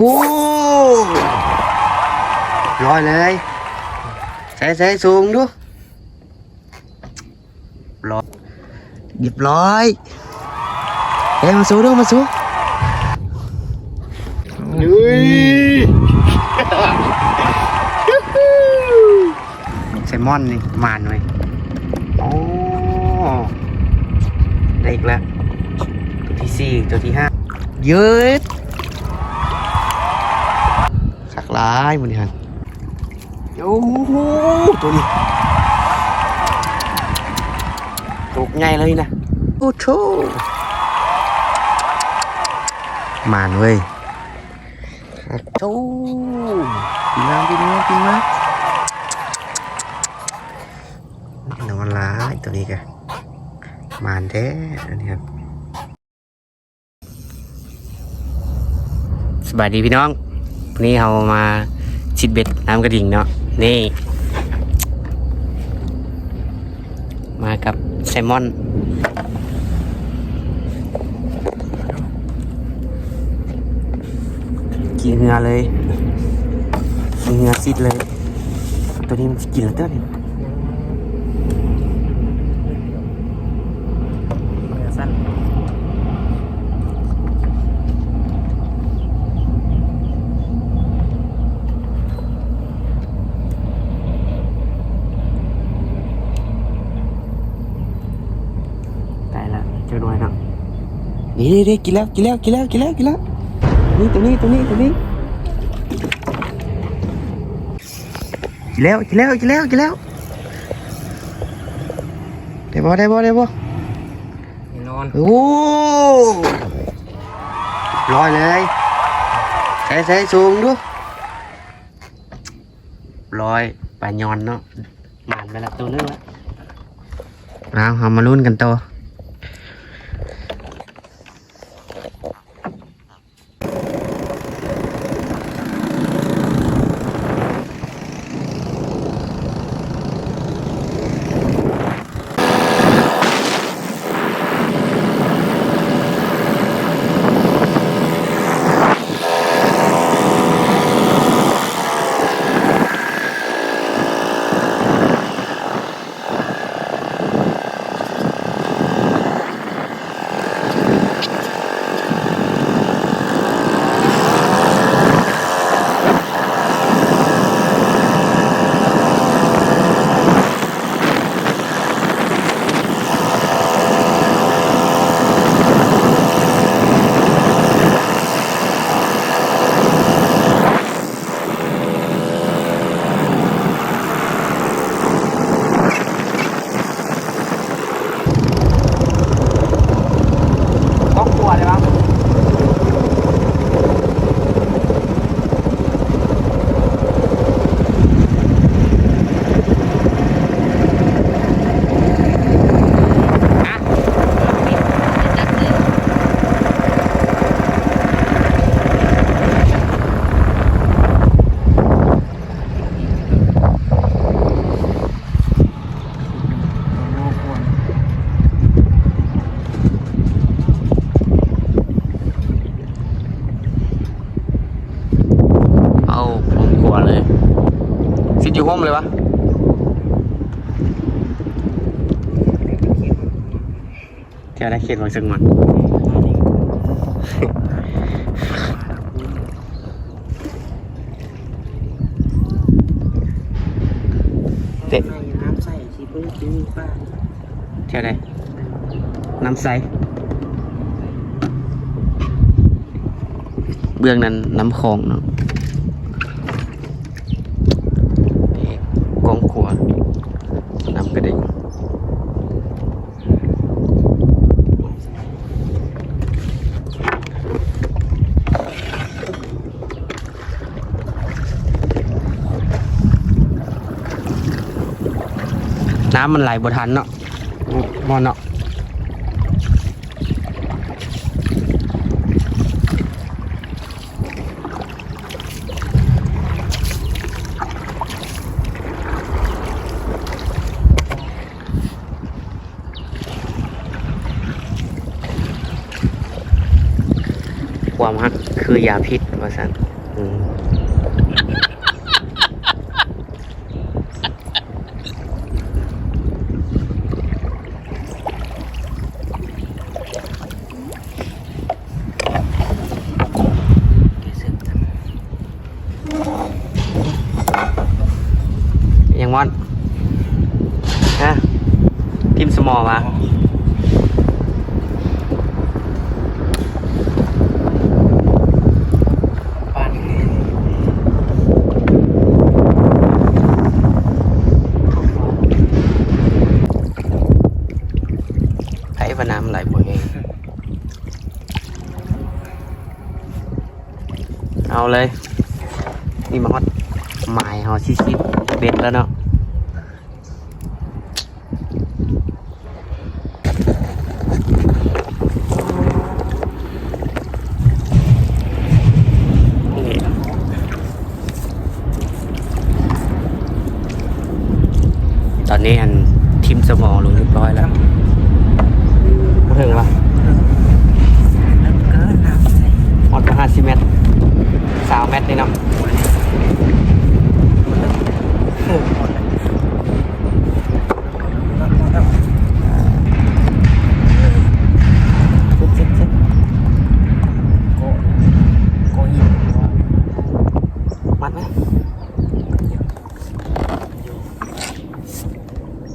ໂອ້ ລອຍເລີຍ. ໃສ່ ໃສ່ສູງດູ. ລອຍ ລຽບຮ້ອຍ. ເອີ ມາສູງດູ ມາສູງ. ເຮີ້ຍ ແຊມອນນີ້ໝານເວີຍ. ໂອ້ ໄດ້ອີກແລ້ວ ຕົວທີສີ່ ຕົວທີຫ້າ. ເຢີດ ຄັກຫຼາຍມື້ນີ້ຫັ້ນ. ໂອ້ໂຫ ຕົວນີ້ ຕົວໃຫຍ່ເລີຍນະ. ໂອ້ໂຫ ໝານເວີຍ. ໂອ້ ປີນມາ ປີນມາ ປີນມາ. ນອນຫຼາຍ ຕົວນີ້ກະໝານແທ້ອັນນີ້. ສະບາຍດີພີ່ນ້ອງ, ວັນນີ້ເຮົາມາຊິດເບັດນ້ຳກະດິງເນາະ. ນີ້ ມາກັບແຊມອນ. ຂີ່ເຮືອເລີຍ ຂີ່ເຮືອຊິດເລີຍ. ຕົວນີ້ມັນຊິກິນແລ້ວເດີ້ນີ້. ໃກ້ລະ ຈັກໜ່ອຍເນາະ. ນີ້ໆ ກິນແລ້ວ ກິນແລ້ວ ກິນແລ້ວ ກິນແລ້ວ ກິນແລ້ວ. ນີ້ ຕົວນີ້ ຕົວນີ້ ຕົວນີ້. ກິນແລ້ວ ກິນແລ້ວ ກິນແລ້ວ ກິນແລ້ວ. ໄດ້ບໍ່ ໄດ້ບໍ່ ໄດ້ບໍ່? ແນ່ນອນ. ໂອ້ ລອຍເລີຍ. ໃສ່ ໃສ່ສູງດູ. ລອຍ ປາຍອນເນາະ. ໝານໄປລະ ໂຕໜຶ່ງລະ. ເອົາ ເຮົາມາລຸ້ນກັນຕໍ່. ຄອບຄົວເລີຍວະ. ເອົາ ຜົມຂົວເລີຍ ຊິຢູ່ຮົ່ມເລີຍວະ. ແຖວໃດເຂດວັງເຊີງມັນ ເຕະ ນ້ຳໃສ ຊິເບິ່ງ ຊິມີປາ ແຖວໃດ ນ້ຳໃສ ເບື້ອງນັ້ນນ້ຳຂອງເນາະ. ກອງຂົວ ນ້ຳກະດິງ. ນ້ຳມັນໄຫຼບໍ່ທັນເນາະ ມ່ອນເນາະ. ຄວາມຮັກຄື ຄືຢາພິດວ່າຊັ້ນ. ອືມ ຫຍັງມອນ? ຮະ? ຖິ້ມສະໝໍຫວາ? ໃຜວ່ານ້ຳໄຫຼບໍ່ແຮງ. ເອົາເລີຍ ນີ້ມາຮອດໝາຍເຮົາ ສີ່ສິບເບັດແລ້ວເນາະ. ຕອນນີ້ອັນຖິ້ມສະໝໍລົງຮຽບຮ້ອຍແລ້ວ. ບໍ່ເຖິງຫວາ? ເລິກເກີນນະ. ຮອດບໍ່ຫ້າສິບແມັດ ຊາວແມັດນີ້ເນາະ. ມັດໄວ້.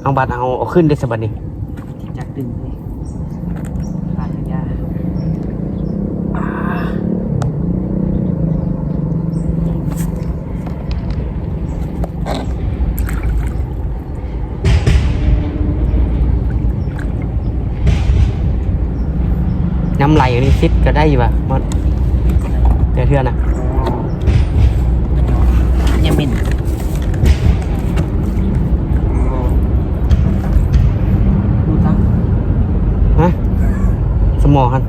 ເອົາບັດ ເອົາ ເອົາຂຶ້ນເດ້ສະບັດນີ້. ຈັກດຶງນີ້ ນ້ຳໄຫຼຢູ່ນີ້ ສິດກໍໄດ້ຢູ່ຫວາ ມັນແຕ່ເທື່ອນະ. ຍັງເໝັນ. ຮະ? ສະໝໍຫັ້ນ.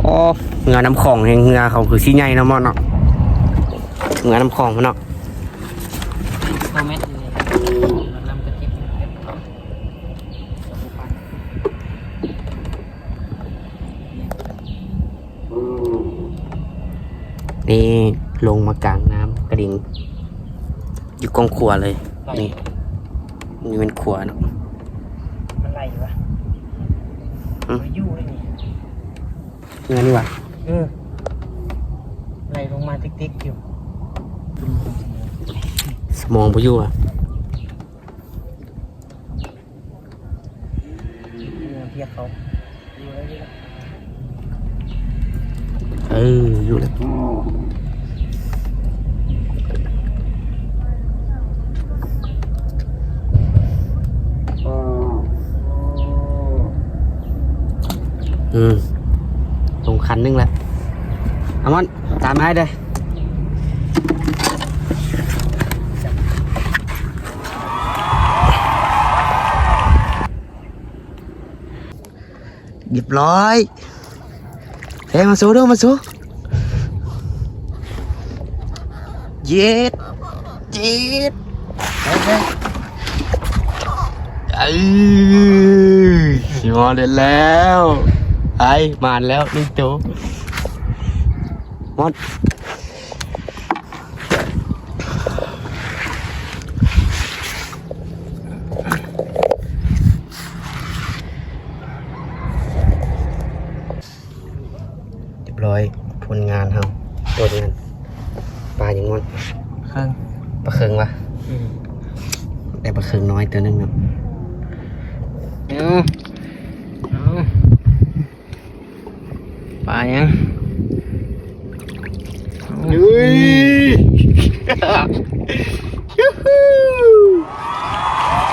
ອໍ ເຮືອນ້ຳຂອງແຮງ ເຮືອເຂົາຄືຊິໃຫຍ່ເນາະ ມອນເນາະ. ເຮືອນ້ຳຂອງພຸ້ນເນາະ. ນີ້ລົງມາກາງນ້ຳກະດິງ ຢູ່ກ້ອງຂົວເລີຍ. ນີ້ ນີ້ແມ່ນຂົວເນາະ. ມັນໄຫຼວະ? ຫຶ? ບໍ່ຢູ່ເລີຍນີ້. ເຮືອນີ້ຫວາ? ເອີ ໄຫຼລົງມາຕິກໆຢູ່. ສະໝອງບໍ່ຢູ່ຫວາ? ເພຍເຂົາ. ເອີ ຢູ່ແລ້ວ. ອືມ ລົງຄັນໜຶ່ງແລ້ວ. ອາມອນ ຕາມອ້າຍເດີ້. ຮຽບຮ້ອຍ. ເອີ ມາໂຊເດີ້ ມາໂຊ. ເຢັດ ເຈັດ. ເອີ ຊິມາໄດ້ແລ້ວ. ໄອ້ ມາແລ້ວໜຶ່ງໂຕ. ມອດ. ຮຽບຮ້ອຍ ຜົນງານເຮົາ ໂຕນີ້ຫັ້ນ ປາຫຍັງມັນ? ເຄິ່ງ ປາເຄິ່ງຫວາ? ອືມ ໄດ້ປາເຄິ່ງນ້ອຍໂຕໜຶ່ງເນາະ. ເອົາ ເອົາ. ປາຫຍັງ? ເຮີ້ຍ ຢູໂຮ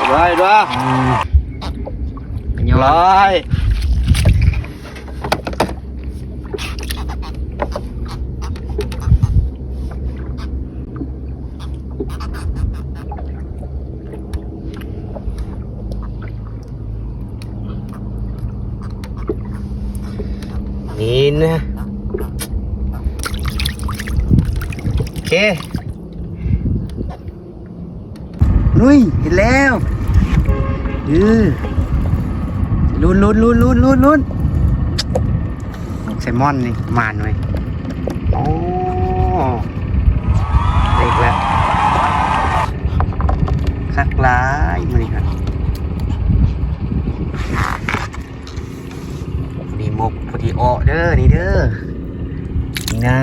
ໄດ້ດ້ວຍ. ອືມ ໄດ້. ອ ນີ້ນະ ໂອເຄ ລຸຍ ເຫັນແລ້ວ ເອີ ລຸ້ນໆໆໆໆ ແຊມອນນີ້ໝານເວີຍ ໂອ້ ໄດ້ອີກແລ້ວ ຄັກຫຼາຍມື້ນີ້ຫັ້ນ. ນີ້ໝົກພໍດີເອາະເດີ ນີ້ເດີ ນີ້ນະ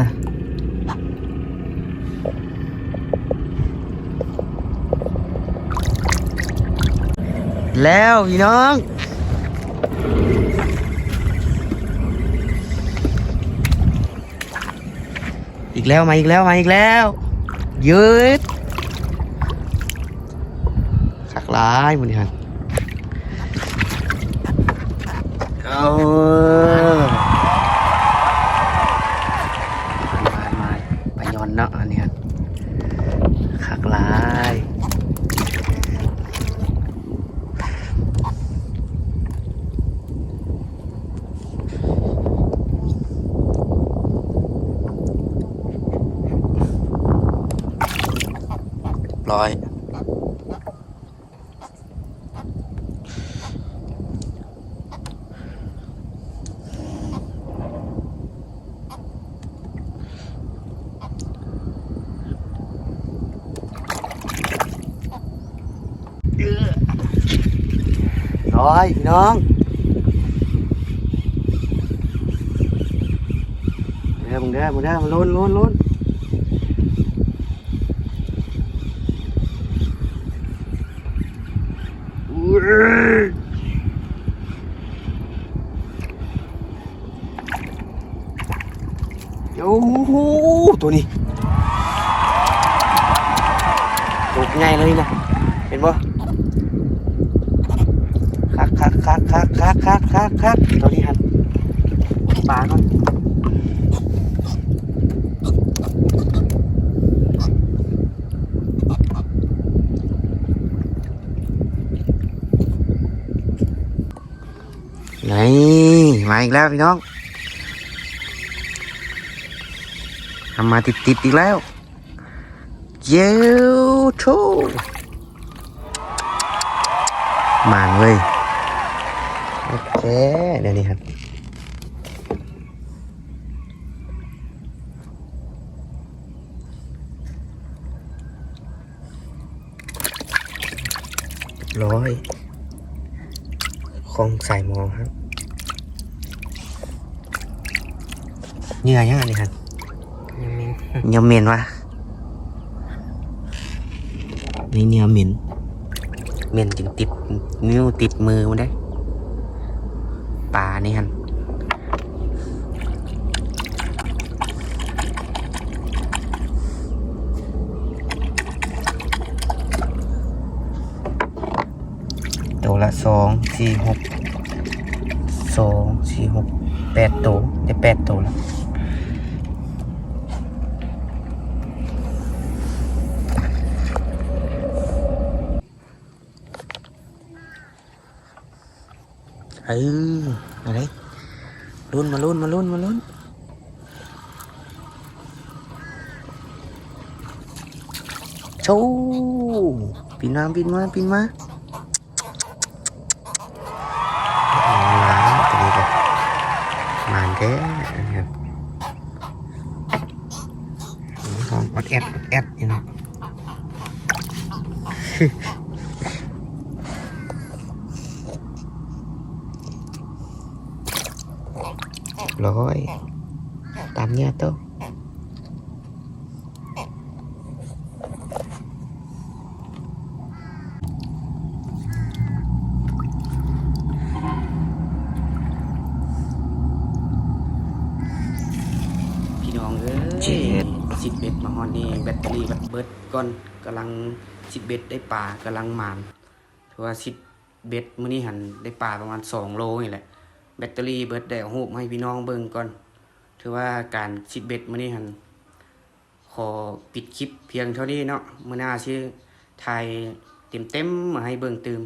ແລ້ວພີ່ນ້ອງ ອີກແລ້ວ ມາອີກແລ້ວ ມາອີກແລ້ວ ເຢີດ ຄັກຫຼາຍມື້ນີ້ຫັ້ນ ເອີ ມາ ມາ ປາຍອນເນາະ ອັນນີ້ຫັ້ນ ຄັກຫຼາຍ. ຮຽບຮ້ອຍ ຮ້ອຍ ພີ່ນ້ອງ ເດີ ເບິ່ງເດີ ເບິ່ງເດີ ລຸ້ນ ລຸ້ນ ລຸ້ນ ໂອ້ໂຫ ໂຕນີ້ ໂຕໃຫຍ່ເລີຍນະ ເຫັນບໍ່ ຄັກໆໆໆໆ ໂຕນີ້ຫັ້ນ ປາເນາະ. ນີ້ ມາອີກແລ້ວພີ່ນ້ອງ ທຳມາຕິດໆອີກແລ້ວ ເຢວໂທ ໝານເວີຍ ໂອເຄ ດຽວນີ້ຫັ້ນ ຮຽບຮ້ອຍ ຂອງສາຍໝໍຫັ້ນ ເຫຍື່ອຫຍັງອັນນີ້ຫັ້ນ ເຫຍື່ອເໝັນ ເຫຍື່ອເໝັນຫວາ ນີ້ເຫຍື່ອເໝັນ ເໝັນຈຶ່ງຕິດນິ້ວຕິດມືມັນເດ້ ປານີ້ຫັ້ນ. ໂຕລະສອງ ສີ່ ຫົກ ສອງ ສີ່ ຫົກ ແປດໂຕ ໄດ້ແປດໂຕລະ. ເອີ ມາເລີຍ ລຸ້ນ ມາລຸ້ນ ມາລຸ້ນ ມາລຸ້ນ ໂຊ ປິ່ນມາ ປິ່ນມາ ປິ່ນມາ ມາ ໂຕນີ້ກະໝານແທ້ ອັນນີ້ ຮ້ອງອອດແອດ ອອດແອດຢູ່ເນາະ ຮຽບຮ້ອຍ ຕາມເຫຍື່ອໂຕ. ພີ່ນ້ອງເອີຍ ຊິດເບັດມາຮອດນີ້ ແບັດເຕີຣີເບິດກ່ອນ ກຳລັງຊິດເບັດໄດ້ປາ ກຳລັງໝານ ຖືວ່າຊິດເບັດມື້ນີ້ຫັ້ນໄດ້ປາປະມານສອງໂລນີ້ແຫຼະ ແບັດເຕີຣີເບິດ ໄດ້ເອົາຮູບມາໃຫ້ພີ່ນ້ອງເບິ່ງກ່ອນ ຖືວ່າການຊິດເບັດມື້ນີ້ຫັ້ນ ຂໍປິດຄລິບພຽງເທົ່ານີ້ເນາະ ມື້ໜ້າຊິຖ່າຍເຕັມໆມາໃຫ້ເບິ່ງຕື່ມ.